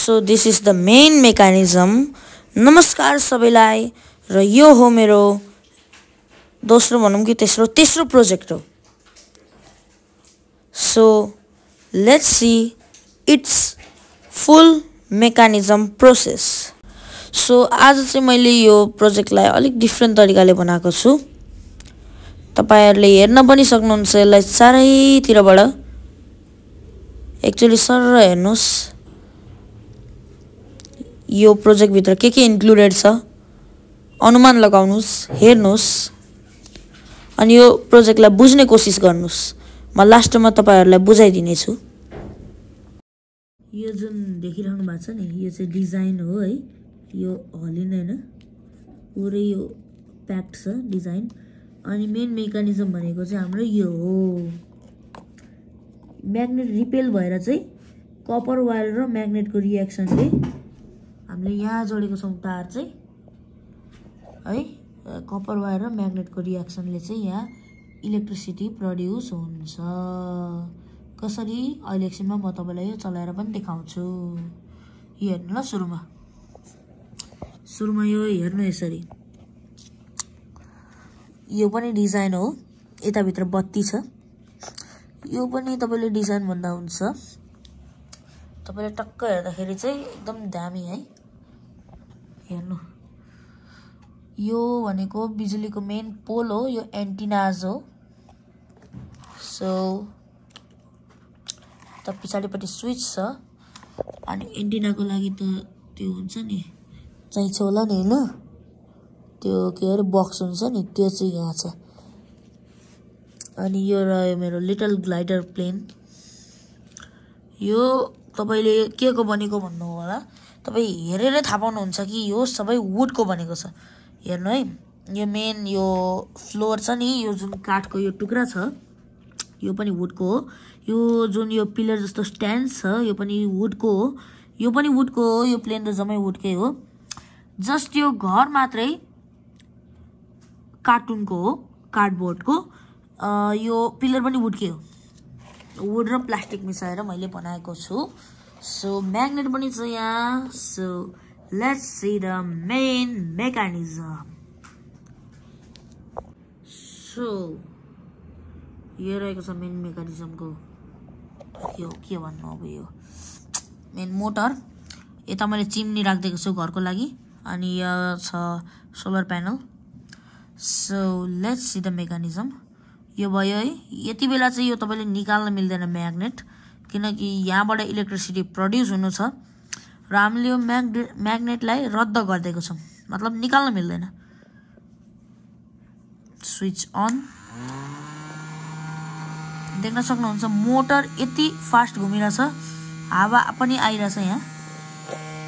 So this is the main mechanism. नमस्कार सबैलाई, र यो हो मेरो दोस्रो भनौँ कि तेस्रो प्रोजेक्ट हो। So let's see it's full mechanism process. So आज चाहिँ मैले यो प्रोजेक्टलाई अलिक डिफ्रेन्ट तरिकाले बनाएको छु। तपाईहरुले हेर्न पनि सक्नुहुन्छ यसलाई चारैतिरबाट। एक्चुअली सर हेर्नुस् यो प्रोजेक्ट भित्र के इन्क्लुडेड छ अनुमान लगाउनुस्, हेर्नुस् अनि यो प्रोजेक्टलाई बुझ्ने कोसिस गर्नुस्। म लास्टमा तपाईहरुलाई बुझाइदिने छु। यो जुन देखिरहनु भएको छ नि, यो चाहिँ डिजाइन हो है। यो हलिन हैन, पुरै यो प्याक्ड छ डिजाइन। अनि मेन मेकानिजम भनेको चाहिँ हाम्रो यो हो। म्याग्नेट रिपेल भएर चाहिँ कपर वायर र म्याग्नेटको रिएक्सनले हामीले यहाँ जोडेको छौं तार चाहिँ है। कपर वायर र म्याग्नेटको रिएक्सनले चाहिँ यहाँ इलेक्ट्रिसिटी प्रड्युस हुन्छ। कसरी अहिले एकछिनमा म तपाईलाई यो चलाएर पनि देखाउँछु। यो हेर्नु ल, सुरुमा यो हेर्नु यसरी। यो पनि डिजाइन हो, यता भित्र बत्ती छ। यो पनि तपाईले डिजाइन भन्दा हुन्छ। तपाईले टक्क हेर्दाखेरि चाहिँ एकदम दामी है। हेर्नु, यो भनेको बिजुलीको मेन पोल हो, यो एन्टिनाज हो। सो त पछाडिपट्टि स्विच छ अनि एन्टिनाको लागि त त्यो हुन्छ नि, चाहिन्छ होला नि हैन, त्यो के अरे बक्स हुन्छ नि, त्यो चाहिँ यहाँ छ। अनि यो रह्यो मेरो लिटल ग्लाइडर प्लेन। यो तपाईले के को बनेको भन्नु होला। तपाई हेरेरै थाहा पाउनुहुन्छ कि यो सबै वुडको बनेको छ। हेर्नु है, यो मेन यो फ्लोर छ नि, यो जुन काठको यो टुक्रा छ यो पनि वुडको हो। यो जुन यो पिलर जस्तो स्ट्यान्ड छ यो पनि वुडको हो। यो पनि वुडको हो, यो प्लेन त जम्मै वुडकै हो। जस्ट यो घर मात्रै कार्टुनको हो, कार्डबोर्डको। यो पिलर पनि वुडकै हो। वुड र प्लास्टिक मिसाएर मैले बनाएको छु। सो म्याग्नेट पनि छ यहाँ। So let's see the main mechanism. So यो रहेको छ मेन मेकानिजमको यो के भन्नु अब, यो मेन मोटर। यता मैले चिम्नी राखिदिएको छु घरको लागि अनि यो छ solar panel. So let's see the mechanism. यो भयो है। यति बेला चाहिँ यो तपाईले निकाल्न मिल्दैन म्याग्नेट, किनकि यहाँबाट इलेक्ट्रिसिटी प्रड्युस हुनु छ र हामीले यो म्याग्नेटलाई रद्द गरिदिएको छौं, मतलब निकाल्न मिल्दैन। स्विच अन, देख्न सक्नुहुन्छ मोटर यति फास्ट घुमिरहेछ, हावा पनि आइरहेछ यहाँ।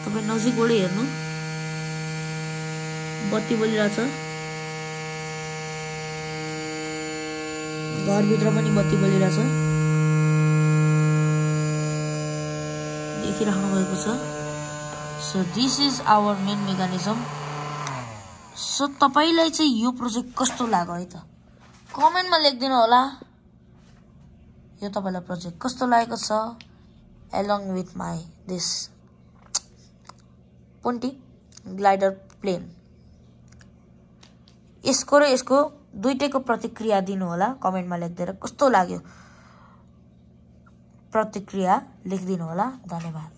तपाई नजिकबाट हेर्नु, बत्ती बलिरहेछ, घरभित्र पनि बत्ती बलिरहेछ, देखिराख्नु भएको छ। So this is our main mechanism. So तपाईलाई चाहिँ यो प्रोजेक्ट कस्तो लाग्यो है त कमेन्टमा लेखिदिनु होला। यो तपाईलाई प्रोजेक्ट कस्तो लागेको छ along with my this पोन्टी ग्लाइडर प्लेन। यसको र यसको दुईटैको प्रतिक्रिया दिनु होला कमेन्टमा लेख्दिएर। कस्तो लाग्यो प्रतिक्रिया लेखिदिनु होला। धन्यवाद।